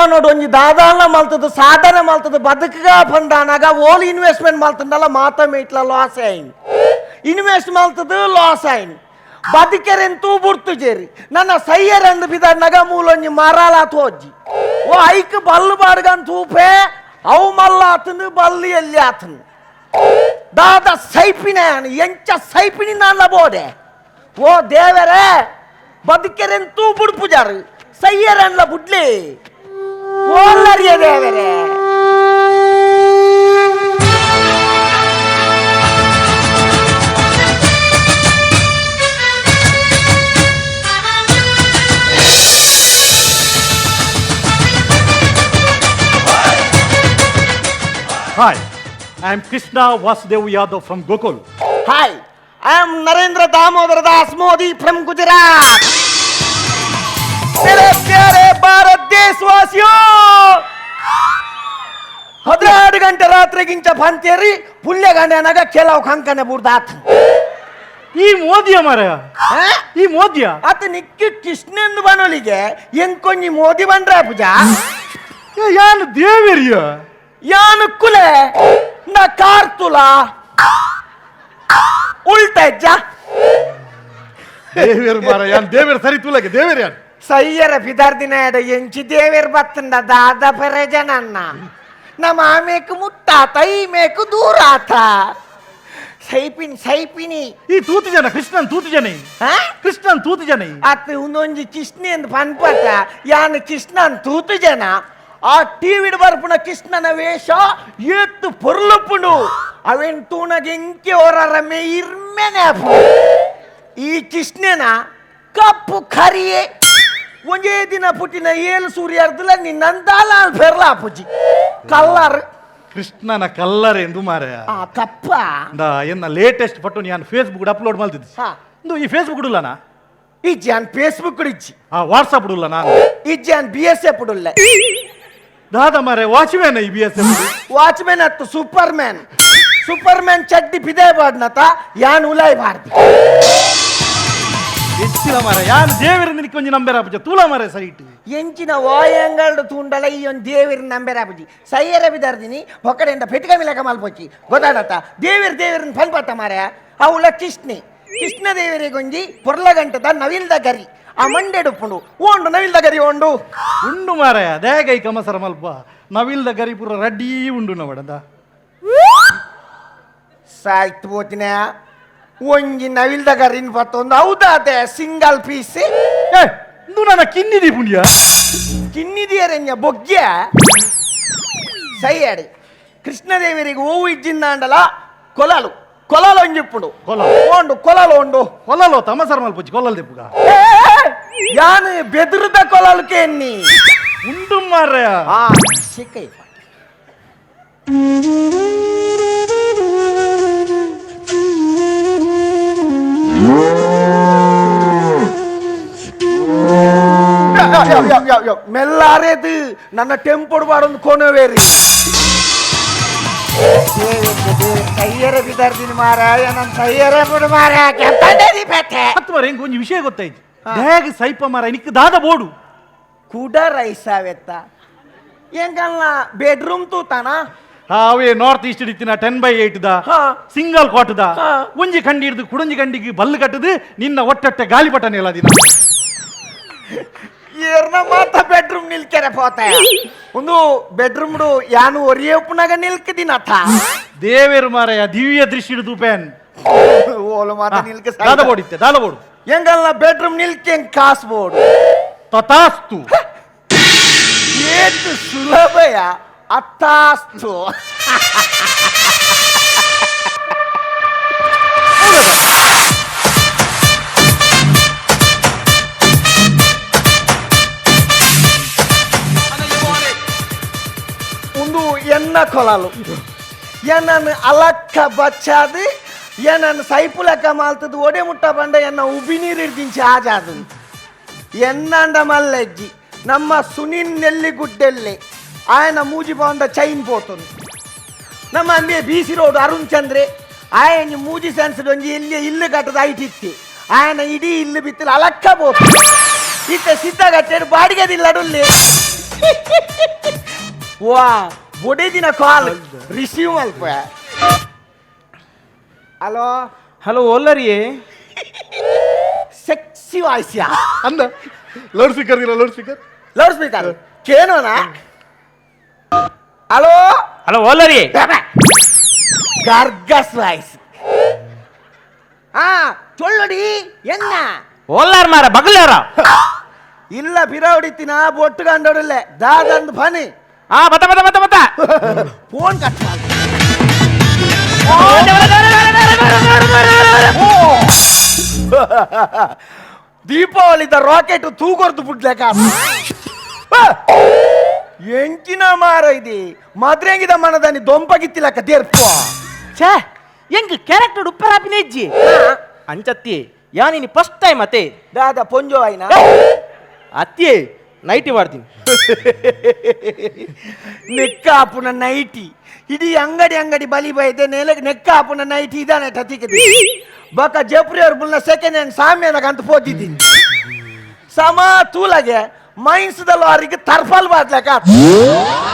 ಜೀವನೋಡು ಒಂಜಿ ದಾದಾಲ ಮಲ್ತದ ಸಾಧನೆ ಮಲ್ತದ ಬದುಕಗ ಬಂದಾನಾಗ ಓಲ್ ಇನ್ವೆಸ್ಟ್ಮೆಂಟ್ ಮಲ್ತಂಡಲ್ಲ ಮಾತ ಮೇಟ್ಲ ಲಾಸ್ ಆಯ್ನ್ ಇನ್ವೆಸ್ಟ್ ಮಲ್ತದ ಲಾಸ್ ಆಯ್ನ್ ಬದುಕೆರೆಂತೂ ಬುಡ್ತು ಜೇರಿ ನನ್ನ ಸೈಯರೆಂದು ಬಿದನ್ನಗ ಮೂಲೊಂಜಿ ಮರಲ ತೋಜಿ ಓ ಐಕ್ ಬಲ್ಲು ಬಾಡ್ಗನ್ ತೂಪೆ ಅವು ಮಲ್ಲ ಆತನು ಬಲ್ಲು ಎಲ್ಲಿ ಆತನು ದಾದ ಸೈಪಿನ ಎಂಚ ಸೈಪಿನಿ ನಾನ್ಲ ಬೋಡೆ ಓ ದೇವರೇ ಬದುಕೆರೆಂತೂ ಬುಡ್ಪುಜಾರು ಸೈಯರನ್ಲ ಬುಡ್ಲಿ ಓಲ್ಲರಿಯ ದೇವರೇ. Hi, I am Krishna Vasudev Yadav from Gokul. Hi, I am Narendra Damodar Das Modi from Gujarat. मेरे प्यारे ಭಾರತ ದೇಶವಾಸಿಯೋ, 12 ಗಂಟೆ ರಾತ್ರಿಗಿಂತ ಪಂತೇರಿ ಪುಲ್ಯ ಗಂಟೆನಾಗ ಕೆಲವು ಕಂಕನೆ ಬುಡ್ದಾತ್. ಈ ಮೋದಿಯ ಮಾರಾಯ, ಈ ಮೋದಿಯ ಆತ ನಿಕ್ಕಿ ಕೃಷ್ಣಂದು ಬನೊಲಿಗೆ ಎಂಕೊಂಜಿ ಮೋದಿ ಬಂದ್ರ ಪೂಜಾ. ಏ, ಯಾನ್ ದೇವೇರಿಯ. ಯಾನು ಕುಲೆ ನಾ ಕಾರ್ತುಲ ಉಲ್ಟ ಹೆಜ್ಜ. ದೇವೇರು ಮಾರಾಯ, ಯಾನ್ ದೇವೇರು ಸರಿ ತುಲಗೆ ದೇವೇರು ಯಾನ್. ಸಯ್ಯರ ಪಿದಾರ್ದಿನ ಎಂಚಿ ದೇವೇರ್ ಬತ್ತಂಡ ದಾದ ಪೆರಜನನ್ನ ನಮ್ಮ ಆಮೇಕು ಮುಟ್ಟಾತ ಈ ಮೇಕು ದೂರ ಆತ ಸೈಪಿನಿ ಸೈಪಿನಿ. ಈ ತೂತು ಜನ ಕೃಷ್ಣನ್ ತೂತು ಜನ. ಹಾ? ಕೃಷ್ಣನ್ ತೂತು ಜನ. ಆತ ಒಂದೊಂಜಿ ಕೃಷ್ಣ ಎಂದು ಪನ್ಪತ ಯಾನ್ ಕೃಷ್ಣನ್ ತೂತು ಜನ ಆ ಟಿವಿಡ್ ಬರ್ಪುನ ಕೃಷ್ಣನ ವೇಷ ಏತ್ತು ಪೊರ್ಲುಪುಂಡು ಅವೇನ್ ತೂನಗ ಎಂಕೆ ಹೊರರ ಇರ್ಮೆನೆ. ಈ ಕೃಷ್ಣನ ಕಪ್ಪು ಕರಿಯೇ ಒಂದೇ ದಿನ ಪುಟ್ಟಿನ ಏಳು ಸೂರ್ಯ ಅರ್ಧಲ ನಿನ್ನಂದಾಲ ಫೆರ್ಲ ಪುಜಿ ಕಲ್ಲರ್. ಕೃಷ್ಣನ ಕಲ್ಲರ್ ಎಂದು ಮಾರಾಯ. ಆ ಕಪ್ಪ. ಅಂದ ಎನ್ನ ಲೇಟೆಸ್ಟ್ ಫೋಟೋ ಯಾನ್ ಫೇಸ್ಬುಕ್ ಅಪ್ಲೋಡ್ ಮಾಡ್ತಿದ್ದೆ. ಇಂದು ಈ ಫೇಸ್ಬುಕ್ ಉಡುಲ್ಲನಾ? ಇಜ್ಜಿ, ಅನ್ ಫೇಸ್ಬುಕ್ ಇಜ್ಜಿ. ಆ ವಾಟ್ಸಪ್ ಉಡುಲ್ಲ ನಾನು? ಇಜ್ಜಿ, ಅನ್ B S F ಉಡುಲ್ಲೆ. ದಾದ ಮಾರಾಯ, ವಾಚ್ಮ್ಯಾನ್ ಈ B S F? Watchman ಅತ್ತು super man. Super man ಚಡ್ಡಿ ಪಿದೆ ಬಾಡ್ನತ ಯಾನ್ ಉಲಾಯ್ ಬಾರ್ದು. ಹೆಚ್ಚಿನ ಮಾರಾಯ, ಯಾನ್ ದೇವರಿಂದ ಕೊಂಚ ನಂಬೆರ ಪೂಜೆ ತೂಲ ಮಾರಾಯ ಸರಿ ಇಟ್ಟು. ಎಂಚಿನ ವಾಯಂಗಲ್ಡು ತೂಂಡಲ ಈ ಒಂದು ದೇವಿರ ನಂಬೆರ ಬುಜಿ ಸೈಯರ ಬಿದಾರ್ದಿನಿ ಹೊಕ್ಕಡೆಯಿಂದ ಪೆಟ್ಟಿಗೆ ಮಿಲಕ ಮಲ್ಪೊಚ್ಚಿ ಗೊತ್ತಾಡತ್ತ ದೇವಿರ್ ದೇವಿರನ್ ಪನ್ಪತ್ತ ಮಾರಾಯ. ಅವುಲ ಕೃಷ್ಣಿ ಕೃಷ್ಣ ದೇವರಿಗೊಂಜಿ ಪೊರ್ಲಗಂಟದ ನವಿಲ್ದ ಗರಿ ಆ ಮಂಡೆಡುಪ್ಪುಂಡು ಓಂಡು ನವಿಲ್ದ ಗರಿ ಓಂಡು. ಉಂಡು ಮಾರಾಯ, ದೇಗೈ ಕಮಸರ ಮಲ್ಪ ನವಿಲ್ದ ಗರಿಪುರ ರಡ್ಡೀ ಉಂಡು ನವಡದ. ಸಾಯ್ತು ಪೋತಿನ ಒಂಜಿ ನವಿಲ್ದ ಗರಿನ್ ಪತ್ತೊಂದು ಹೌದಾತೆ ಸಿಂಗಲ್ ಪೀಸ್. ಏ, ಇಂದು ನನ್ನ ಕಿನ್ನಿದಿ ಪುಣ್ಯ. ಕಿನ್ನಿದಿಯರಣ್ಯ ಬೊಗ್ಗ್ಯ ಸೈಯಾಡಿ ಕೃಷ್ಣದೇವರಿಗೆ ಹೂವು ಇಜ್ಜಿಂದಾಂಡಲ ಕೊಲಲು ಕೊಲಲು ಒಂಜಿಪ್ಪುಂಡು. ಕೊಲಲು. ಓಂಡು ಕೊಲಲು ಉಂಡು. ಕೊಲ್ಲಲು ತಮಸರ ಮಲ್ಪೊಚ್ಚಿ ಕೊಲ್ಲಲ್ ದಿಪ್ಪುಗ. ಏ, ಯಾನು ಬೆದ್ರದ ಕೊಲಲು ಕೇನ್ನಿ. ಉಂಡು ಮಾರಾಯ. ಆ ಸಿಕ್ಕೈ. ಮೆಲ್ಲಾರೇದು ನನ್ನ ಟೆಂಪೋಡು ಬಾಡೊಂದು ಕೊನವೇರಿ ಸೈಯರ ಬಿದರ್ದಿನಿ ಮಾರಾಯ ನನ್ನ ಸೈಯರ ಬಿಡು ಮಾರಾಯ ಕೆಂಪಂಡದಿ ಪೆಟ್ಟೆ. ಹತ್ತು ಮಾರ ಹೆಂಗ್ ಒಂಜಿ ವಿಷಯ ಗೊತ್ತಾಯ್ತು ದೇಗ ಸೈಪ ಮಾರಾಯ ನಿಕ್ ದಾದ ಬೋಡು. ಕುಡ ರೈಸಾವೆತ್ತ ಎಂಕಲ್ಲ ಬೆಡ್ರೂಮ್ ತೂತಾನ. ಅವೇ ನಾರ್ತ್ ಈಸ್ಟ್ ಇತ್ತಿನ 10 ಬೈ 8 the single cot the ಒಂಜಿ ಕಂಡಿ ಹಿಡ್ದು ಕುಡೊಂಜಿ ಕಂಡಿಗೆ ಬಲ್ಲು ಕಟ್ಟದು ನಿನ್ನ ಒಟ್ಟೊಟ್ಟೆ ಗಾಲಿಪಟನೆ ಎಲ್ಲ ದಿನ. ಏರ್ನ ಮಾತ ಬೆಡ್ರೂಮ್ ನಿಲ್ಕೆರೆ ಪೋತ ಒಂದು ಬೆಡ್ರೂಮ್ ಯಾನು ಒರಿಯಪ್ಪನಾಗ ನಿಲ್ಕದಿನಥ. ದೇವೇರು ಮಾರಾಯ ದಿವ್ಯ ದೃಷ್ಟಿ ಹಿಡಿದು ಪ್ಯಾನ್. ಓಲು ಮಾತ ನಿಲ್ಕ. ದಾದ ಬೋರ್ಡ್ ಇತ್ತೆ ದಾದ ಬೋರ್ಡು. ಎಂಗಲ್ಲ ಬೆಡ್ರೂಮ್ ನಿಲ್ಕೆ ಕಾಸು ಬೋರ್ಡು. ತಥಾಸ್ತು. ಏತು ಸುಲಭಯ ಅತ್ತಾಸ್ತು. ಒಂದು ಎನ್ನ ಕೊಲಲು ಎನ್ನನ್ನು ಅಲಕ್ಕ ಬಚ್ಚಾದು ಎನ್ನನ್ನು ಸೈಪುಲಕ್ಕ ಮಾಲ್ತದ್ದು ಒಡೆ ಮುಟ್ಟ ಬಂಡ ಎನ್ನ ಉಬಿ ನೀರು ಹಿಡ್ದಿಂಚಿ ಆಜಾದು ಎನ್ನಂಡ ಮಲ್ಲೆಜ್ಜಿ ನಮ್ಮ ಸುನಿಲ್ ನೆಲ್ಲಿಗುಡ್ಡೆಲ್ಲೆ ఆయన ಮೂಜಿ ಪೌಂದ ಚೈನ್ ಪೋತುಂಡು. ನಮ್ಮ ಅಂಬೆ B C road Arun ಚಂದ್ರೆ ఆయన ಮೂಜಿ ಸೆನ್ಸ್ ಒಂಜಿ ಇಲ್ಲಿ ಇಲ್ಲು ಕಟ್ಟದ ಐಟಿತ್ತಿ ఆయన ಇಡೀ ಇಲ್ಲು ಬಿತ್ತಲು ಅಲಕ್ಕ ಪೋತು ಇತ್ತ ಸಿದ್ಧ ಕಟ್ಟೇಡು ಬಾಡಿಗೆದಿಲ್ಲಡುಲ್ಲಿ. ವಾ ಬೊಡೆದಿನ ಕಾಲ್ ರಿಸೀವ್ ಮಲ್ಪ. ಹಲೋ. ಹಲೋ, ಓಲ್ಲರಿಯೇ? ಸೆಕ್ಸಿ ವಾಯ್ಸ್ಯಾ? ಅಂದ ಲೌಡ್ ಸ್ಪೀಕರ್ ಇಲ್ಲ, loud speaker. Loud speaker ಕೇನೋನಾ? Hello. Hello, ಓಲ್ಲರಿ? Gorgeous voice. ಹಾ, ಚೊಳ್ಳಡಿ ಎನ್ನ. ಓಲ್ಲಾರ್ ಮಾರ ಬಗಲಾರ. ಇಲ್ಲ, ಬಿರ ಹೊಡಿತೀನ ಬೊಟ್ಟು ಕಂಡೋಡಿಲ್ಲ ದಾದಂದ್ ಫನಿ. ಆ ಬತ್ತ ಬತ್ತ ಬತ್ತ ಬತ್ತ. ಫೋನ್ ಕಟ್. ದೀಪಾವಳಿದ ರಾಕೆಟ್ ತೂಗೊರ್ದು ಬಿಡ್ಲೇಕ ಎಂಕಿನ ಮಾರ ಇದೆ ಮದ್ರೆಂಗಿದ ಮನದಾನಿ ದೊಂಪಗಿತ್ತಿಲಕ್ಕ ದೇರ್ಪು. ಛೇ, ಎಂಗ್ ಕ್ಯಾರೆಕ್ಟರ್ ಉಪ್ಪರಾಪಿನ ಇಜ್ಜಿ ಅಂಚತ್ತಿ. ಯಾನಿನಿ ಫಸ್ಟ್ ಟೈಮ್ ಅತ್ತೆ. ದಾದ ಪೊಂಜೋ ಆಯ್ನ? ಅತ್ತಿಯೇ, ನೈಟಿ ಮಾಡ್ತೀನಿ. ನೆಕ್ಕಾಪುನ ನೈಟಿ ಇಡೀ ಅಂಗಡಿ ಅಂಗಡಿ ಬಲಿ ಬೈದೆ ನೆಲ ನೆಕ್ಕಾಪುನ ನೈಟಿ ಇದಾನೆ ಟತಿಕದಿ ಬಕ ಜಪ್ರಿಯವ್ರ ಬುಲ್ನ ಸೆಕೆಂಡ್ ಹ್ಯಾಂಡ್ ಸಾಮ್ಯನಗಂತ ಪೋತಿದ್ದೀನಿ ಸಮ ತೂಲಗೆ ಮೈನ್ಸ್ದ ಲಾರಿಗೆ ತರ್ಫಲ್ ಬಾದ್ಲಕ.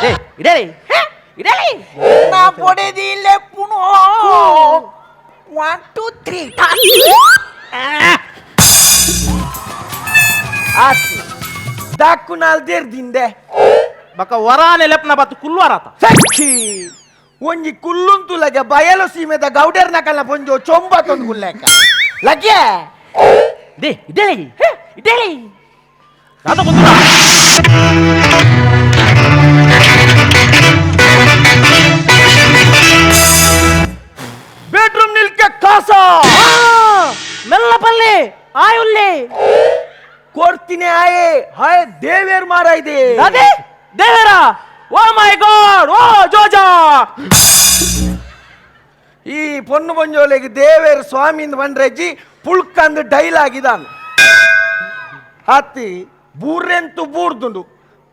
ಏ ಇಡೇ ಇಡೇ. ನಾ ಪೊಡೆದಿಲ್ಲ ಪುನೋ 1 2 3 ಆತು ದಾಕ್ಕು ನಾಲ್ ದೇರ್ದಿಂದೆ. ಬಕ ವರಾನೆ ಲೆಪ್ನ ಬತ್ತು ಕುಲ್ವಾರಾತ. ಸಕ್ಕಿ ಒಂಜಿ ಕುಲ್ಲುಂತುಲಗೆ ಬಯಲು ಸೀಮೆದ ಗೌಡರ್ನ ಕಲ್ಲ ಪೊಂಜೋ ಚೊಂಬ ತಂದು ಗುಲ್ಲೆಕ್ಕ ಲಗ್ಗೆ. They ಇಡೇ ಇಡೇ ದಾದ ಗೊತ್ತಿಲ್ಲ. ಬೆಡ್ರೂಮ್ ನಿಲ್ಕೆ ಕಾಸ. ಮೆಲ್ಲ ಪಲ್ಲೆ ಆಯುಲ್ಲೆ. ಕೊಡ್ತೀನಿ ಆಯೆ ಹಾಯ್ ದೇವೇರ್ ಮಾರ ಇದೆ. ಅದೇ ದೇವರ, ಓ ಮೈ ಗಾಡ್, ಓ ಜೋಜಾ. ಈ ಪೊನ್ನು ಪೊಂಜೋಲೆಗೆ ದೇವೇರ್ ಸ್ವಾಮಿಂದ ಬಂಡ್ರೆಜ್ಜಿ ಪುಳ್ಕಂದು ಡೈಲಾಗ್ ಇದಾನು ಹತ್ತಿ ಬೂರೆಂತು ಬೂರ್ದುಂಡು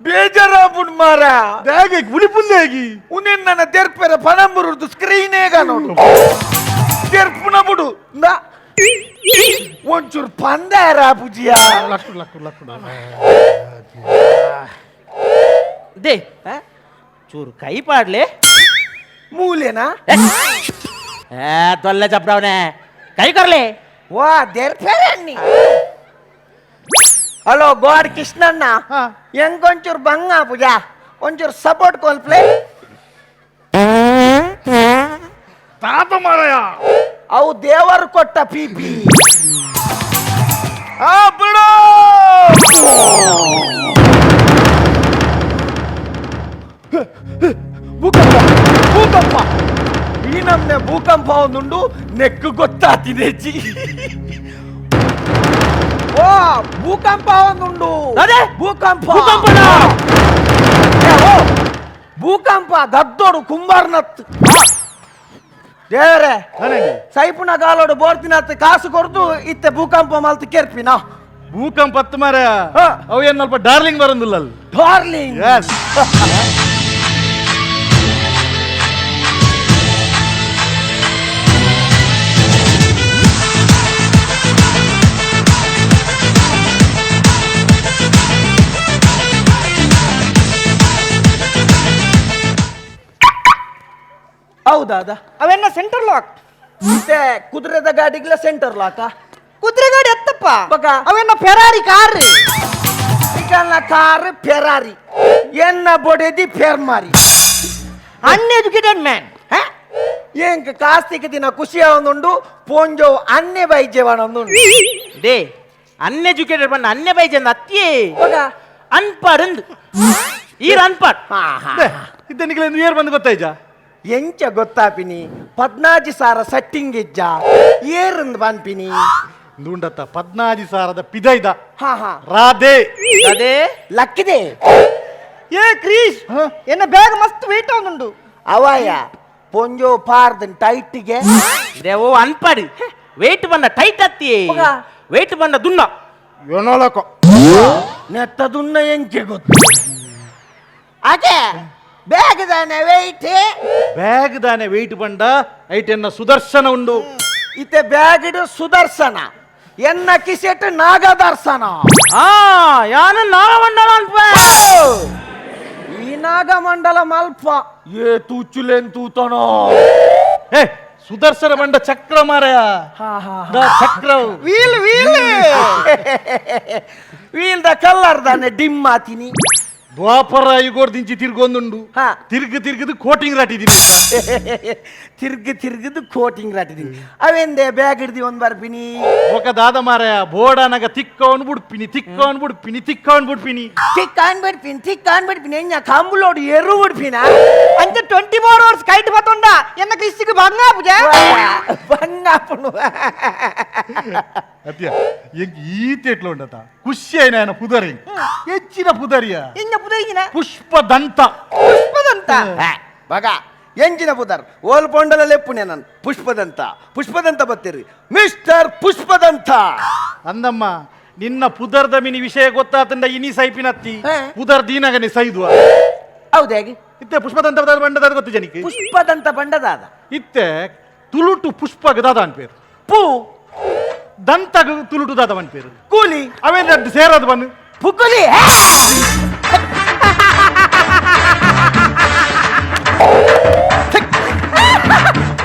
ಬೇಜಾರಾಪುಂಡು ಮಾರ. ಹೇಗೆ ಉಳಿಪುಂದೆ ಹೇಗಿ? ಉನ್ನೆನ್ ನನ್ನ ತೆರ್ಪೆರ ಪಣಂಬುರುದು ಸ್ಕ್ರೀನೇಗ ನೋಡು ತೆರ್ಪುನ ಬುಡು ನಾ ಒಂಚೂರು ಪಂದಾರ ಪೂಜಿಯ. ಲಕ್ಕು ಲಕ್ಕು ಲಕ್ಕು. They ಚೂರು ಕೈ ಪಾಡ್ಲೆ. ಮೂಲೆನಾ? ಏ ದೊಲ್ಲೆ ಚಪ್ಡವನೆ ಕೈ ಕರ್ಲೆ. ವಾ ದೆರ್ಪೆರಣ್ಣಿ. Hello god Krishnanna. ಹಾ. ಎಂಕೊಂಚೂರು ಬಂಗ ಪೂಜಾ ಒಂಚೂರು ಸಪೋರ್ಟ್ ಕೋಲ್ಪ್ಲೆ. ತಾತ ಮಾರಾಯ. ಅವು ದೇವರು ಕೊಟ್ಟ ಪಿಪಿ ಆ ಬಿಡು. ಭೂಕಂಪ ಭೂಕಂಪ ಈ ನಮ್ನೆ ಭೂಕಂಪ ಒಂದುಂಡು ನೆಕ್ಕು ಗೊತ್ತಾತಿದೆ ಜಿ. ಓ ಭೂಕಂಪ ಒಂದುಂಡು. ಅದೇ? ಭೂಕಂಪ. ಭೂಕಂಪನಾ? ಏ, ಓ, ಭೂಕಂಪ ಗದ್ದೋಡು ಕುಂಬಾರ್ನತ್ ದೇವರೇ. ಸೈಪುನ ಗಾಲೋಡು ಬೋರ್ತಿನತ್ ಕಾಸು ಕೊರ್ದು ಇತ್ತೆ ಭೂಕಂಪ ಮಲ್ತು ಕೇರ್ಪಿನ. ಭೂಕಂಪ ಹತ್ತು ಮಾರಾಯ. ಹಾ. ಅವು ಏನ್ ಸ್ವಲ್ಪ ಡಾರ್ಲಿಂಗ್ ಬರಂದಿಲ್ಲ ಅಲ್ಲಿ. ಡಾರ್ಲಿಂಗ್. ಎಸ್. ಹೌದಾದ. ಅವೆಲ್ಲ ಸೆಂಟರ್ ಲಾಕ್. ಇತ್ತೆ ಕುದುರೆದ ಗಾಡಿಗ್ಲ ಸೆಂಟರ್ ಲಾಕ? ಕುದುರೆ ಗಾಡಿ ಎತ್ತಪ್ಪ. ಬಕ. ಅವೆಲ್ಲ ಫೆರಾರಿ ಕಾರ್. ಇಕಲ್ನ ಕಾರ್ ಫೆರಾರಿ ಎನ್ನ ಬೊಡೆದಿ ಫೆರ್ಮಾರಿ. Uneducated man. ಎಂಕ್ ಕಾಸ್ತಿಗೆ ದಿನ ಖುಷಿ ಒಂದುಂಡು ಪೋಂಜೋ ಅನ್ನೆ ಬೈಜೆವನೊಂದುಂಡು. They uneducated ಬಣ್ಣ ಅನ್ನೆ ಬೈಜಂದ ಅತ್ತಿಯೇ. ಬಕ. ಅನ್ಪಾಡ್ ಅಂದ್ ಈರ್ ಅನ್ಪಾಡ್. ಹಾ ಹಾ. ಇದ್ದ ಏರ್ ಬಂದು ಗೊತ್ತಾಯ್ಜಾ? ಎಂಚ ಗೊತ್ತಾಪಿನಿ ಪದ್ನಾಜಿ ಸಾರ ಸಟ್ಟಿಂಗ್ ಇಜ್ಜ ಏರಂದ್ ಪನ್ಪಿನಿ. ದುಂಡತ್ತ ಪದ್ನಾಜಿ ಸಾರದ ಪಿದೈದ. ಹಾ ಹಾ. ರಾಧೆ. ಅದೇ. ಲಕ್ಕಿದೆ. ಏ ಕ್ರೀಶ್, ಎನ್ನ ಬ್ಯಾಗ್ ಮಸ್ತ್ ವೆಯ್ಟ್ ಒಂದುಂಡು. ಅವಾಯ ಪೊಂಜೋ ಪಾರ್ದನ್ ಟೈಟಿಗೆ. They O ಅನ್ಪಾಡ್ wait ಬಣ್ಣ ಟೈಟ್ ಅತ್ತಿಯೇ. ಮಗ. ವೇಟ್ ಬಣ್ಣ ದುನ್ನ. ಏನೋಲಕ. ನೆತ್ತದುನ್ನ ಎಂಚೆ ಗೊತ್ತು ಅದೇ ಬ್ಯಾಗ್ ದಾನೆ ವೆಯ್ಟ್. ಬ್ಯಾಗ್ ದಾನೆ ವೆಯ್ಟ್ ಬಂಡ ಐಟ್ ಎನ್ನ ಸುದರ್ಶನ ಉಂಡು. ಇತ್ತೆ ಬ್ಯಾಗ್ ಇಡು ಸುದರ್ಶನ ಎನ್ನ ಕಿಸೆಟ್ ನಾಗದರ್ಶನ. ಆ ಯಾನ ನಾವ ಮಂಡಲ ಅನ್ಪ. Nagamandala ಮಲ್ಪ ಏ ತೂಚುಲೇನ್ ತೂತನೋ. ಏ ಸುದರ್ಶನ ಬಂಡ ಚಕ್ರ ಮಾರಾಯ. ಚಕ್ರ wheel wheel wheel the colour ದಾನೆ ಡಿಮ್ ಆತೀನಿ. ದ್ವಾಪರ ಯುಗೋರ್ ದಿಂಚಿ ತಿರ್ಗೊಂದುಂಡು. ಹಾ. ತಿರ್ಗ ತಿರ್ಗದು ಕೋಟಿಂಗ್ ರಾಟಿದ್ದೀನಿ. ತಿರ್ಗ ತಿರ್ಗದು ಕೋಟಿಂಗ್ ರಾಟಿದ್ದೀನಿ. ಅವೆಂದೆ ಬ್ಯಾಗ್ ಹಿಡ್ದಿ ಒಂದ್ ಬರ್ಪಿನಿ. ఒక ದಾದ ಮಾರಾಯ, ಬೋಡನಗ ತಿಕ್ಕವನ್ ಬುಡ್ಪಿನಿ, ತಿಕ್ಕವನ್ ಬುಡ್ಪಿನಿ, ತಿಕ್ಕವನ್ ಬುಡ್ಪಿನಿ. ತಿಕ್ಕಾನ್ ಬಿಡ್ಪಿನಿ, ತಿಕ್ಕಾನ್ ಬಿಡ್ಪಿನಿ. ಎಂಜ ಕಂಬುಲೋಡು ಎರು ಬಿಡ್ಪಿನ. ಅಂಚ 24 ಅವರ್ಸ್ ಕೈಟ್ ಬತ್ತೊಂಡ ಎನ್ನ ಕ್ರಿಸ್ಟಿಗೆ ಬಂಗ ಪೂಜೆ ಬಂಗಾಪುನು. ಅತ್ಯ ಎಂಕ್ ಈತ ಎಟ್ಲ ಉಂಡತ ಖುಷಿ ಆಯ್ನ ఆయన ಪುದರಿ, ಹೆಚ್ಚಿನ ಪುದರಿಯ. ಇಂಜ ಪುದರಿಗಿನ ಪುಷ್ಪದಂತ. ಪುಷ್ಪದಂತ. ಬಗ ಎಂಜಿನ ಪುದರ್ ಓಲ್ ಪೊಂಡಲ ಲೆಪ್ಪುನೆ ನನ್ ಪುಷ್ಪದಂತ ಪುಷ್ಪದಂತ ಬತ್ತೀರಿ ಮಿಸ್ಟರ್ ಪುಷ್ಪದಂತ. ಅಂದಮ್ಮ ನಿನ್ನ ಪುದರ್ದ ಮಿನಿ ವಿಷಯ ಗೊತ್ತಾತಂಡ ಇನಿ ಸೈಪಿನತ್ತಿ. ಪುದರ್ ದೀನಗನೆ ಸೈದುವ. ಹೌದಾಗಿ ಇತ್ತೆ ಪುಷ್ಪದಂತ ಬಂಡದಾದ ಗೊತ್ತು ಜನಿಗೆ? ಪುಷ್ಪದಂತ ಬಂಡದಾದ. ಇತ್ತೆ ತುಳುಟು ಪುಷ್ಪ ದಾದ ಅನ್ಪೇರು. ಪೂ ದಂತ ತುಳುಟು ದಾದ ಅನ್ಪೇರು. ಕೂಲಿ. ಅವೇನ್ ಸೇರೋದು ಬನ್ನು ಪುಕುಲಿ.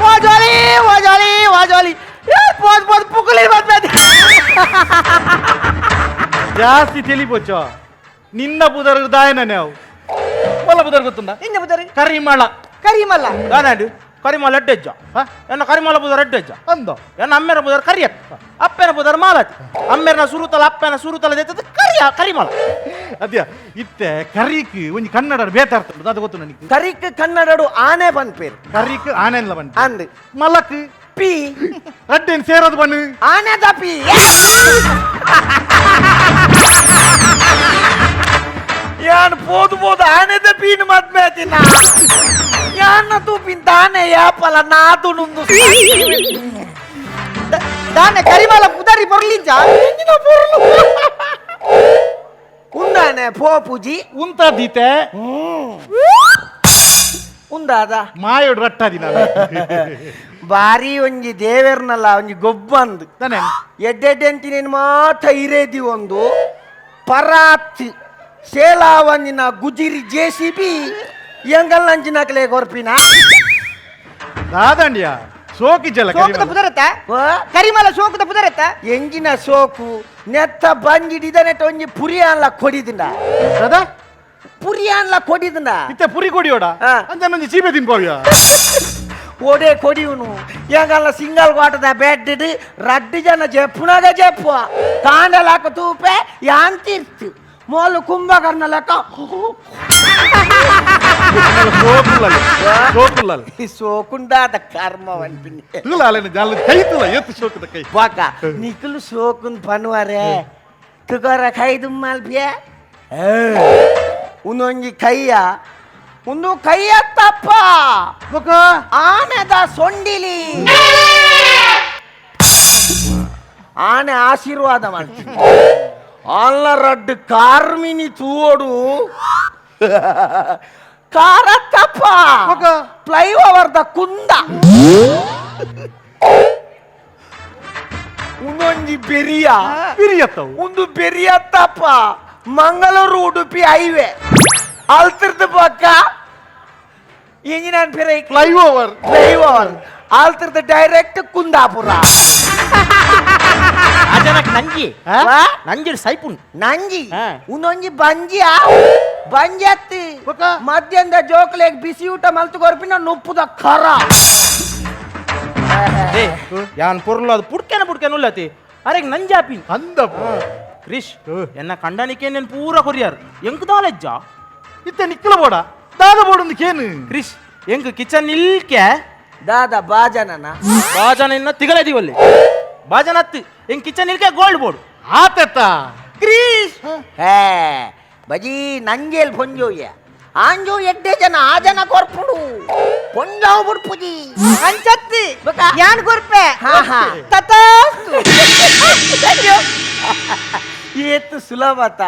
ವಾಜಾಲಿ ವಾಜಾಲಿ ವಾಜಾಲಿ ಪೋದ್ ಪೋದ್ ಪುಕುಲಿ ಬಂದ. ಜಾಸ್ತಿ ತಿಳಿಪೋಚ ನಿನ್ನ ಪುದರ್ ದಾಯನ ನಾವು ಮಲ್ಲ ಪುದರ್ ಗೊತ್ತುಂಡ? ಇಂಜ ಪುದರಿ? ಕರಿಮಳ. ಕರಿಮಲ್ಲ. ದಾದಾಂಡು ಕರಿಮಲ ಎಡ್ಡೆಜ್ಜ ಎನ್ನ ಕರಿಮಲ ಪುದರ್ ಎಡ್ಡೆಜ್ಜ. ಅಂದ ಎನ್ನ ಅಮ್ಮೆರ ಪುದರ್ ಕರಿಯತ್, ಅಪ್ಪನ ಪುದರ್ ಮಾಲತಿ. ಅಮ್ಮೆರ್ನ ಸುರುತಲ ಅಪ್ಪನ ಸುರುತಲ ದೆತ್ತದ ಕರಿಯ ಕರಿಮಲ. ಅದ್ಯ ಇತ್ತೆ ಕರೀಕ್ ಒಂಜಿ ಕನ್ನಡ ಬೇತಾರ್ತುಂಡು, ಅದು ಗೊತ್ತು ನನಗೆ. ಕರಿಕ್ ಕನ್ನಡಡು ಆನೆ ಬಂದ್ಪೇರು. ಕರೀಕ್ ಆನೆಲ್ಲ ಬಂದು ಅಂದ್ ಮಲಕ್ ಪಿ ರಡ್ಡೇನ್ ಸೇರೋದು ಬನ್ನು ಆನೆದ ಪಿ. ಯಾನ್ ಪೋದು ಪೋದು ಆನೆದ ಪೀನ್ ಮದ್ಮೆ ಆತಿನ. ಯಾನ್ನ ತೂಪಿನ್ ತಾನೆ ಯಾಪಲ ನಾದು ನುಂದು. ದಾನೆ ಕರಿಮಲ ಪುದರಿ ಬೊರ್ಲಿಂಜ. ಉಂದಾನೆ ಪೋಪುಜಿ. ಉಂತ ದೀತೆ. ಉಂದಾದ ಮಾಯೋಡು ರಟ್ಟಾದಿ ನಾನು. ಬಾರಿ ಒಂಜಿ ದೇವೆರ್ನಲ್ಲ ಒಂಜಿ ಗೊಬ್ಬಂದು. ತಾನೆ ಎಡ್ಡೆಡ್ಡೆಂತಿನೇನು ಮಾತ ಇರೇದಿ ಒಂದು ಪರಾತ್ ಸೇಲಾವಂದಿನ ಗುಜಿರಿ J C B ಎಂಗಲ್ಲಂಚಿನಕಲೆ ಕೊರ್ಪಿನ. ದಾದಂಡಿಯ ಸೋಕಿ ಜಲ. ಶೋಕದ ಪುದರತ್ತ ಕರಿಮಲ ಶೋಕದ ಪುದರತ್ತ. ಎಂಜಿನ ಸೋಕು ನೆತ್ತ ಬಂಜಿಡಿದನೆಟ್ಟ ಒಂಜಿ ಪುರಿಯಾನ್ಲ ಕೊಡಿದಿಂಡ. ದಾದಾ ಪುರಿಯಾನ್ಲ ಕೊಡಿದಿಂಡ. ಇತ್ತೆ ಪುರಿ ಕೊಡಿಯೋಡ? ಹಾ. ಅಂಜನೊಂಜಿ ಚೀಪೆ ತಿನ್ಪೋವಿಯ. ಓಡೆ ಕೊಡಿಯುನು ಎಂಗಲ್ಲ ಸಿಂಗಲ್ ಕ್ವಾಟದ ಬೆಡ್ ರಡ್ಡು ಜನ ಜೆಪ್ಪುನಾಗ ಜೆಪ್ಪುವ ಕಾಂಡಲಾಕ ತೂಪೆ ಯಾನ್ ತೀರ್ತು ಮೋಲು ಕುಂಭಕರ್ಣ ಲೆಕ್ಕ. ಸೋಕುಲ್ಲಲ್ ಸೋಕುಲ್ಲಲ್. ಸೋಕುಂಡಾದ ಕರ್ಮ ಅನ್ಪಿನಿ. ತುಲಾಲೇನ ಜಾಲ ಕೈ ತುಲ ಎತ್ತು ಸೋಕದ ಕೈ. ಬಾಕ ನಿಕಲು ಸೋಕುನ್ ಪನ್ವರೆ ತುಗರ ಕೈದು ಮಲ್ಪಿಯ ಉನ್ನೊಂಜಿ ಕೈಯ ಒಂದು ಕೈಯ ತಪ್ಪ. ಬೊಕ ಆನೆದ ಸೊಂಡಿಲಿ ಆನೆ ಆಶೀರ್ವಾದ ಮಾಡ್ತೀನಿ. ಅಲ್ಲ ರಡ್ಡು ಕಾರ್ಮಿನಿ ತೂವೋಡು ಕಾರ ತಪ್ಪ. ಬೊಕ ಫ್ಲೈಓವರ್ the ಕುಂದ ಉನ್ನೊಂಜಿ ಬೆರಿಯ. ಬಿರಿಯತ್ತವು. ಒಂದು ಬೆರಿಯ ತಪ್ಪ ಮಂಗಳೂರು ಉಡುಪಿ ಹೈವೇ ಅಲ್ತಿರ್ದ ಪಕ್ಕ ಇಂಜಿನ ಫಿರೈ ಫ್ಲೈಓವರ್. ಫ್ಲೈಓವರ್ ಆಲ್ತಿರ್ದ ಡೈರೆಕ್ಟ್ ಕುಂದಾಪುರ. ಆ ಜನಕ್ಕೆ ನಂಜಿ. ವಾ? ನಂಜಿ ಸೈಪುನ್. ನಂಜಿ. ಹಾ. ಉನ್ನೊಂಜಿ ಬಂಜಿ ಬಂಜಿ ಅತ್ತಿ. ಬೊಕ? ಮಧ್ಯಾಹ್ನದ ಜೋಕ್ಲೆಗ್ ಬಿಸಿ ಊಟ ಮಲ್ತು ಕೊರ್ಪಿನ ನುಪ್ಪುದ ಖರ. ಏ ಯಾನ್ ಪೊರ್ಲು ಅದು ಪುಡ್ಕೆನ ಪುಡ್ಕೆನ ಉಲ್ಲತಿ ಅರೆಗ್ ನಂಜಾಪಿ. ಅಂದ ಕ್ರಿಶ್ ಎನ್ನ ಕಂಡನಿಕೆ ನೆನ್ ಪೂರ ಕೊರಿಯಾರ್ ಎಂಕ್ ದಾಲೆಜ್ಜ. ಇತ್ತೆ ನಿಕ್ಕಲ ಬೋಡ ದಾದ ಬೋಡೊಂದು ಕೇನು. ಕ್ರಿಶ್ ಎಂಕ್ ಕಿಚನ್ ಇಲ್ಕೆ. ದಾದ ಬಾಜನನ? ಬಾಜನ ಇನ್ನ ತಿಗಲೆ ದಿವಲ್ಲಿ ಬಾಜನ ಅತ್ತು ಎಂಕ್ ಕಿಚನ್ ಇಲ್ಕೆ ಗೋಲ್ಡ್ ಬೋರ್ಡ್. ಆತೆತ್ತ ಕ್ರೀಶ್ ಹೇ ಬಜಿ ನಂಜೇಲ್ ಪೊಂಜೋಯ್ಯ ಆಂಜೋ ಎಡ್ಡೆ ಜನ ಆ ಜನ ಕೊರ್ಪುಡು ಪೊಂಜಾವು ಬುಡ್ಪುಜಿ. ಅಂಚತ್ತಿ. ಬೊಕ? ಯಾನ್ ಕೊರ್ಪೆ. ಹಾ, ಹಾ. ತಥಾಸ್ತು. ಏತು ಸುಲಭತ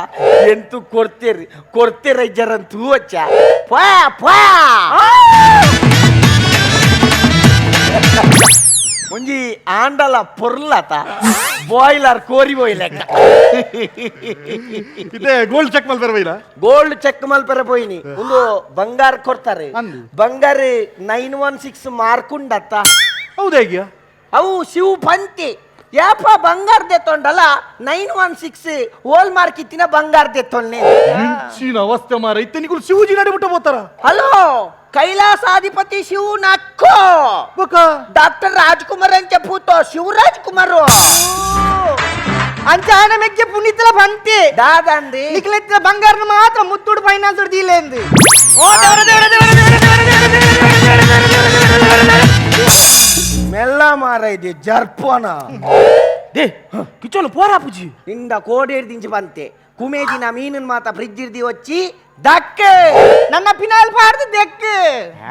ಎಂತು ಕೊಡ್ತೀರಿ ಕೊಡ್ತೀರ ಜರನ್ ತೂವಚ್ಚ ಪಾ ಪಾ. ಒಂಜಿ ಆಂಡಲ ಪೊರ್ಲತ ಬಾಯ್ಲರ್ ಕೋರಿ ಬೋಯ್ಲೆಕ್ಕ. ಇದೆ ಗೋಲ್ಡ್ ಚೆಕ್ ಮಲ್ಪೆರ ಬೈಲ? ಗೋಲ್ಡ್ ಚೆಕ್ ಮಲ್ಪೆರ ಪೋಯಿನಿ. ಒಂದು ಬಂಗಾರ ಕೊಡ್ತಾರೆ. ಅಂದು. ಬಂಗಾರ 916 ಮಾರ್ಕ್ ಉಂಡತ್ತ. ಹೌದಾಗ್ಯಾ? ಅವು ಶಿವ್ ಪಂತಿ ಯಾಪ ಬಂಗಾರ ದೆತ್ತೊಂಡಲ್ಲ 916 ಹೋಲ್ ಮಾರ್ಕ್ ಇತ್ತಿನ ಬಂಗಾರ ದೆತ್ತೊನ್ನೆ. ಇಂಚಿನ ಅವಸ್ಥೆ ಮಾರ ಇತ್ತೆ ನಿಕುಲು ಶಿವಜಿ ನಡೆ ಬಿಟ್ಟ ಹೋತಾರ. ಹಲೋ, ಕೈಲಾಸಾಧಿಪತಿ ಶಿವ್ ನಕ್ಕೋ. ಬೊಕ ಡಾಕ್ಟರ್ ರಾಜ್ಕುಮಾರ್ ಅಂಚ ಪೂತೋ ಶಿವರಾಜ್ ಕುಮಾರ್. ಅಂಚ ಆನ ಮೆಗ್ಗೆ ಪುನೀತಲ ಬಂತೆ. ದಾದಂದಿ? ನಿಕ್ಲೆತ್ತಿನ ಬಂಗಾರನ ಮಾತ್ರ ಮುತ್ತೂಡು ಫೈನಾನ್ಸ್ ದೀಲೇಂದು. ಓ ದೇವರ ದೇವರ ದೇವರ ದೇವರ ದೇವರ ದೇವರ ದೇವರ ದೇವರ. ಮೆಲ್ಲ ಮಾರ ಇದೆ ಜರ್ಪೋನ. They kitchen Pora ಪೂಜಿ. ನಿಂದ ಕೋಡೇರ್ ದಿಂಚಿ ಬಂತೆ ಕುಮೇದಿನ ಮೀನಿನ ಮಾತ ಫ್ರಿಜ್ ಇರ್ದಿ వచ్చಿ ದಕ್ಕೆ. ನನ್ನ ಪಿನಾಲ್ ಪಾಡ್ದು ದೆಕ್.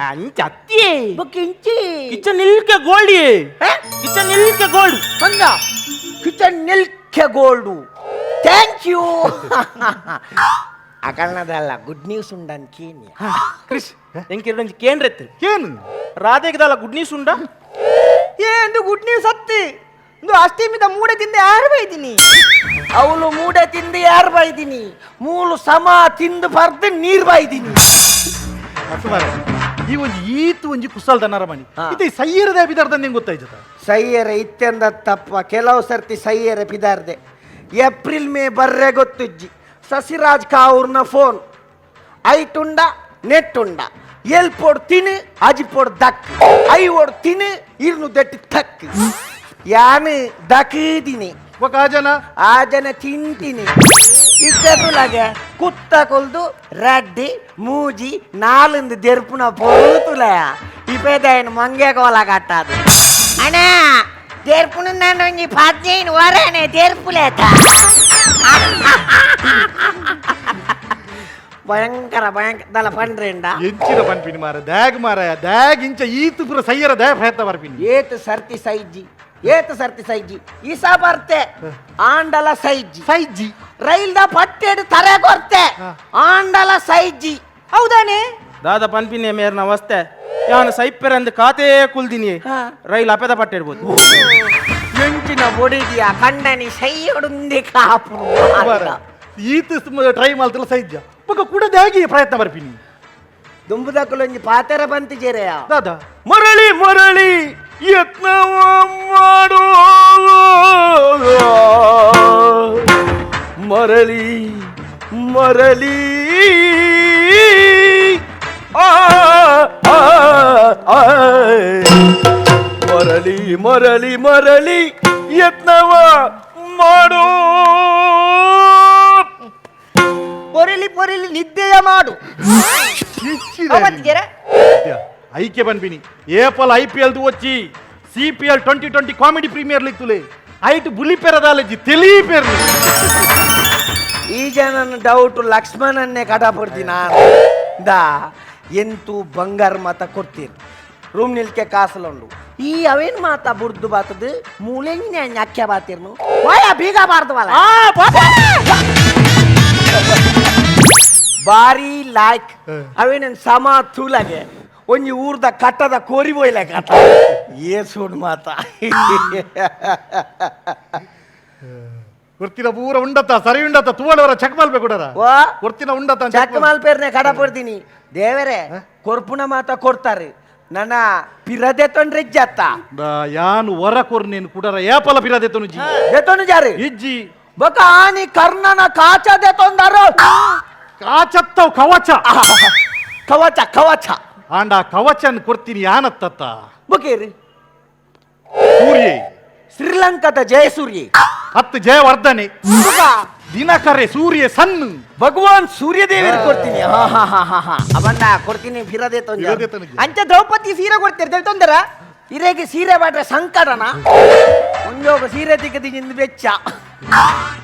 ಅಂಚ ಅತ್ತಿ. ಬುಕ್ಕಿಂಚಿ. ಕಿಚನ್ ನಿಲ್ಕೆ ಗೋಲ್ಡ್. ಕಿಚನ್ ನಿಲ್ಕೆ ಗೋಲ್ಡ್. ಹಂಗ ಕಿಚನ್ ನಿಲ್ಕೆ gold. Thank you. ಅಕಲ್ನದಲ್ಲ good news ಉಂಡನ್ ಕೇನಿ. ಕ್ರಿಶ್ ಎಂಕಿರೊಂಜಿ ಕೇಂದ್ರೆತ್ತು. ಏನು? ರಾಧೆಗ್ದಲ್ಲ ಗುಡ್ ನ್ಯೂಸ್ ಉಂಡಾ? ಏ ಒಂದು ಗುಡ್ ನ್ಯೂಸ್ ಅತ್ತಿ ಇಂದು ಅಷ್ಟೇಮಿದ ಮೂಡೆ ತಿಂದ ಯಾರು ಬೈದಿನಿ. ಅವಳು ಮೂಡೆ ತಿಂದು ಯಾರು ಬೈದಿನಿ, ಮೂಲು ಸಮ ತಿಂದು ಬರ್ದು ನೀರ್ ಬೈದಿನಿ. ಮಾರ ಈ ಒಂಜಿ ಈತ್ ಒಂಜಿ ಕುಸಲ್ ದನಾರ ಮಣಿ. ಇತ್ತೆ ಸೈಯರದ ಬಿದಾರ್ದ ನಿಂಗೆ ಗೊತ್ತಾಯ್ತದ? ಸೈಯರ ಇತ್ತೆಂದ ತಪ್ಪ ಕೆಲವು ಸರ್ತಿ ಸೈಯರ ಪಿದಾರ್ದೆ ಏಪ್ರಿಲ್ ಮೇ ಬರ್ರೆ ಗೊತ್ತುಜ್ಜಿ. ಸಸಿರಾಜ್ ಕಾವೂರ್ನ ಫೋನ್ ಐಟುಂಡ ನೆಟ್ಟುಂಡ ಎಲ್ಪೋಡ್ ತಿನ್ನು ಅಜಿಪೋಡ್ ದಕ್ I ಓಡ್ ತಿನ್ನು ಇರ್ನು ದಟ್ಟಿ ತಕ್ ಯಾನು ದಕೀದಿನಿ. ಬೊಕ ಆ ಜನ? ಆ ಜನ ತಿಂತೀನಿ ಇದ್ದಲಾಗೆ ಕುತ್ತ ಕೊಲ್ದು ರಡ್ಡಿ ಮೂಜಿ ನಾಲಂದು ದೆರ್ಪುನ ಪೊರುತುಲ ಇಪೇದಾಯನ ಮಂಗೆ ಕೋಲ ಕಟ್ಟಾದು. ಅಣ್ಣ ದೆರ್ಪುನ ನಾನು ಒಂಜಿ 15 ವರನೆ ದೆರ್ಪುಲೇತ. ಭಯಂಕರ ಭಯಂಕರ ದಲ ಪಂಡ್ರೆಂಡ. ಎಂಚಿನ ಪನ್ಪಿನಿ ಮಾರ ದ್ಯಾಗ್ ಮಾರಾಯ ದ್ಯಾಗ್ ಇಂಚ ಈತ್ ಪೂರ ಸೈಯರ ದ್ಯಾ ಪ್ರಯತ್ನ ಬರ್ಪಿನಿ. ಏತ್ ಸರ್ತಿ ಸೈಜ್ಜಿ ಏತ್ ಸರ್ತಿ ಸೈಜ್ಜಿ ಈಸ ಬರ್ತೆ ಆಂಡಲ ಸೈಜ್ಜಿ. ಸೈಜ್ಜಿ. ರೈಲ್ದ ಪಟ್ಟೆಡ್ ತರೆ ಕೊರ್ತೆ ಆಂಡಲ ಸೈಜ್ಜಿ. ಹೌದಾನೆ? ದಾದ ಪನ್ಪಿನಿ ಮೇರ್ನ ಅವಸ್ಥೆ ಯಾನು ಸೈಪೆರಂದು ಕಾತೇ ಕುಲ್ದಿನಿ. ರೈಲ್ ಅಪೆದ ಪಟ್ಟಿರ್ಬೋದು. ಎಂಚಿನ ಬೊಡಿದಿಯ ಕಂಡನಿ ಸೈಯೊಡುಂದಿ ಕಾಪು. ಮಾರ ಈತ್ ಟ್ರೈ ಮಾಲ್ತಲ ಸೈಜ್ಜ ಬೊಕ ಕೂಡ ದ್ಯಾಗಿ ಪ್ರಯತ್ನ ಬರ್ಪಿನಿ. ದುಂಬುದಕ್ಕಲೊಂಜಿ ಪಾತೆರ ಬಂತಿ ಜೇರೆಯ. ದಾದಾ? ಮರಳಿ ಮರಳಿ ಯತ್ನವ ಮಾಡೋ ಮರಳಿ ಮರಳಿ ಆ ಆ, ಆ. ಮರಳಿ ಮರಳಿ ಮರಳಿ ಯತ್ನವ ಮಾಡೋ. ಪೊರಿಲಿ ಪೊರಿಲಿ ನಿದ್ದೆಯ ಮಾಡು. ಅವತ್ತಿಗೆರ? ಐಕೆ ಬನ್ಪಿನಿ ಏಪಲ್ I P L వచ్చి CPL 2020 comedy premier league ತುಲೆ ಐಟ್ ಬುಲಿ ಪೆರದಾಲಜಿ ತೆಲಿ ಪೆರ್ಲು. ಈ ಜನನ ಡೌಟ್ ಲಕ್ಷ್ಮಣನ್ನೇ ಕಡಪಡ್ತೀನಿ ನಾನು ದಾ ಎಂತೂ ಬಂಗಾರ ಮಾತ ಕೊಡ್ತೀರಿ ರೂಮ್ ನಿಲ್ಕೆ ಕಾಸಲುಂಡು ಈ ಅವೇನ್ ಮಾತ ಬುರ್ದು ಬಾತದು ಮೂಲೆಂಜಿನ ಅಕ್ಕೆ ಬಾತಿರ್ನು ವಾಯ ಬೀಗ ಬಾರ್ದವಲ್ಲ ಬಾರಿ ಲಾಯ್ಕ್ ಅವೇನ ಸಮ ತೂಲಗೆ ಒಂಜಿ ಊರ್ದ ಕಟ್ಟದ ಕೋರಿ ಬೋಯ್ಲಾಕ ಏ ಸೂಡ್ ಮಾತ. ಕೊರ್ತಿನ ಪೂರ ಉಂಡತ್ತ ಸರಿ ಉಂಡತ್ತ ತುವಳವರ ಚೆಕ್ ಮಲ್ಪೆ ಕೊಡರ. ವಾ. ಕೊರ್ತಿನ ಉಂಡತ್ತ. ಚಕ್ ಮಲ್ಪೇರ್ನೆ ಕಡಪಡ್ತೀನಿ ದೇವರೇ ಕೊರ್ಪುನ ಮಾತ ಕೊಡ್ತಾರೆ ನನ್ನ ಪಿರದೆ ತೊಂದ್ರೆ ಇಜ್ಜತ್ತ. ಯಾನು ವರ ಕೊರ್ನೇನು ಕುಡರ ಏಪಲ ಪಿರದೆ ತುನುಜಿ. ದೆತೊಂಡು ಜಾರಿ. ಇಜ್ಜಿ. ಬೊಕ ಆನಿ ಕರ್ಣನ ಕಾಚ ದೆತೊಂದರು. ಕಾಚತ್ತವ್ ಕವಚ. ಕವಚ ಕವಚ. ಆಂಡ ಕವಚನ್ ಕೊರ್ತೀನಿ ಯಾನತ್ತತ್ತ. ಬೊಕೇರಿ? ಸೂರ್ಯೆ. ಶ್ರೀಲಂಕಾದ ಜಯಸೂರ್ಯ. ಹತ್ತು ಜಯವರ್ಧನೆ. ಬೊಕ? ದಿನಕರೆ ಸೂರ್ಯ ಸಣ್ಣ. ಭಗವಾನ್ ಸೂರ್ಯದೇವರು ಕೊಡ್ತೀನಿ ಹಾ ಹಾ ಹಾ ಹಾ ಹಾ ಅವನ್ನ ಕೊಡ್ತೀನಿ ಫಿರದೆ ತೊಂದರೆ. ಪಿರದೆ ತೊಂದ್ರೆ. ಅಂಚ ದ್ರೌಪದಿ ಸೀರೆ ಕೊಡ್ತೀರಿ ತೊಂದರ. ಇರೇಗೆ ಸೀರೆ ಬಾಟ್ರೆ ಸಂಕಟನ ಒಂಜೋಗ ಸೀರೆ ತಿಕ್ಕದಿ ಬೆಚ್ಚ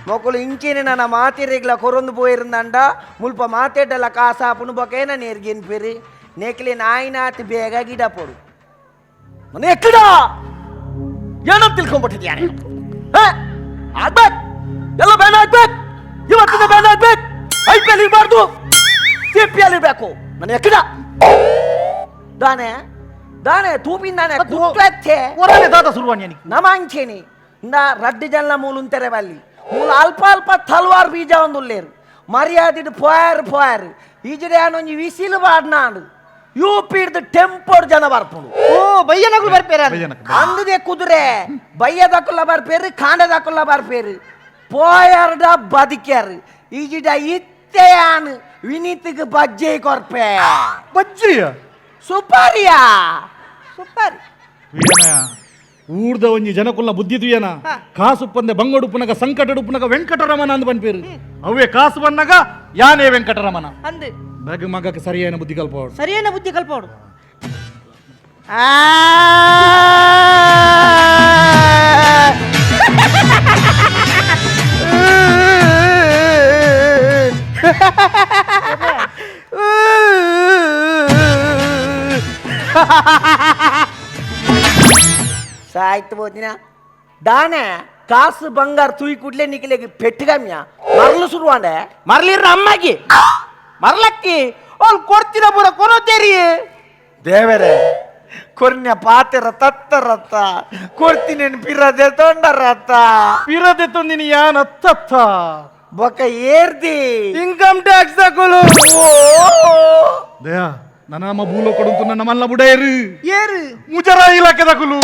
ಮೊಕಲು ಇಂಚಿನ ನನ್ನ ಮಾತಿರೆಗ್ಲ ಕೊರೊಂದು ಪೋಯಿರಂದಂಡ ಮುಲ್ಪ ಮಾತೇಟಲ ಕಾಸಾಪುನು ಬೊಕೇನ ನೇರ್ಗಿನ್ ಪೆರಿ ನೇಕ್ಲಿ ನಾಯಿನಾತ್ ಬೇಗ ಗಿಡ ಪೋಡು ಮನೆ ಎಕ್ಕಡ ಏನೋ ತಿಳ್ಕೊಂಡ್ಬಿಟ್ಟಿದ್ಯಾನೆ ಆಗ್ಬೇಕು ಎಲ್ಲ ಬ್ಯಾನ್ ಆಗ್ಬೇಕು ಇವತ್ತಿನ ಬ್ಯಾನ್ ಆಗ್ಬೇಕು I P L ಇರಬಾರ್ದು C P L ಇರಬೇಕು ನನ್ನ ಎಕ್ಕಡ ದಾನೆ. ದಾನೆ ತೂಪಿಂದಾನೆ ಕುತ್ವೆತ್ತೆ. ಒರನೆ ದಾದ ಸುರುವಾಣಿ. ನಮಾಂಚೇನಿ ಇಂದ ರಡ್ಡು ಜನ ಮೂಲುಂತೆರೆ ಬಲ್ಲಿ ಮೂಲ ಅಲ್ಪ ಅಲ್ಪ ತಲ್ವಾರ್ ಬೀಜ ಒಂದುಲ್ಲೇರು ಮರ್ಯಾದಿಡ್ ಪೋಯಾರು ಪೋಯಾರು ಈಜಡೆ ಒಂಜಿ ವಿಸಿಲು ಬಾಡ್ನಾಂಡು ಯೂಪಿಡ್ದು ಟೆಂಪೋಡ್ ಜನ ಬರ್ಪುಂಡು. ಓ, ಬಯ್ಯನಗುಲು ಬರ್ಪೇರ? ಅಂದುದೆ ಕುದುರೆ ಬಯ್ಯದಕ್ಕುಲ್ಲ ಬರ್ಪೇರು, ಕಾಂಡದಕ್ಕುಲ್ಲ ಬರ್ಪೇರು. ಪೋಯಾರ್ಡ ಬದಿಕ್ಯಾರು ಈಜಿಡ ಇತ್ತೆಯಾನ್ ವಿನೀತಿಗೆ ಬಜ್ಜೆ ಕೊರ್ಪೆ. ಬಜ್ಜಿಯ? ಸುಪಾರಿಯಾ. ಸೂಪರ್. ಊರ್ದ ಒಂಜಿ ಜನಕುಲ್ಲ ಬುದ್ಧಿ ತುಯನ. ಕಾಸು ಪಂದೆ ಬಂಗಡುಪುನಗ ಸಂಕಟಡುಪುನಗ ವೆಂಕಟರಮಣ ಅಂದ್ ಪನ್ಪೇರು. ಅವೇ ಕಾಸು ಬನ್ನಗ ಯಾನೇ ವೆಂಕಟರಮಣ. ಅಂದು. ಬಗ್ ಮಗಕ್ಕೆ ಸರಿಯಾನ ಬುದ್ಧಿ ಕಲ್ಪವಾಡು. ಸರಿಯನ್ನ ಬುದ್ಧಿ ಕಲ್ಪೋಡು. ಸಾಯ್ತು ಬೋದಿನ ದಾನೆ ಕಾಸು ಬಂಗಾರ ತೂಯಿ ಕೂಡ್ಲೆ ನಿಕ್ಲೆಗ್ ಪೆಟ್ಟುಗಮ್ಯ ಮರಲು ಶುರುವಾಂಡೆ. ಮರಲಿರ ಅಮ್ಮಾಗಿ ಮರಲಕ್ಕಿ ಅವ್ಳು ಕೊಡ್ತೀರ ಪೂರ ಕೊರೋತೇರಿ. ದೇವರೇ, ಕೊರ್ನ್ಯ ಪಾತೆರ ತತ್ತರತ್ತ ಕೊರ್ತಿನೇನು ಪಿರದೆ ತೊಂಡರತ್ತ. ಪಿರದೆ ತಂದಿನಿ ಯಾನ್ ಅತ್ತತ್ತ. ಬೊಕ ಏರ್ದಿ? Income tax ತಗೊಳು. ಓ. ದಯಾ, ನನ್ನ ನಮ್ಮ ಭೂಲೋ ಕೊಡುಂತು ನನ್ನ ಮಲ್ಲ ಬುಡೇರು. ಏರು? ಮುಜರಾ ಇಲಾಖೆ ದಕುಲು.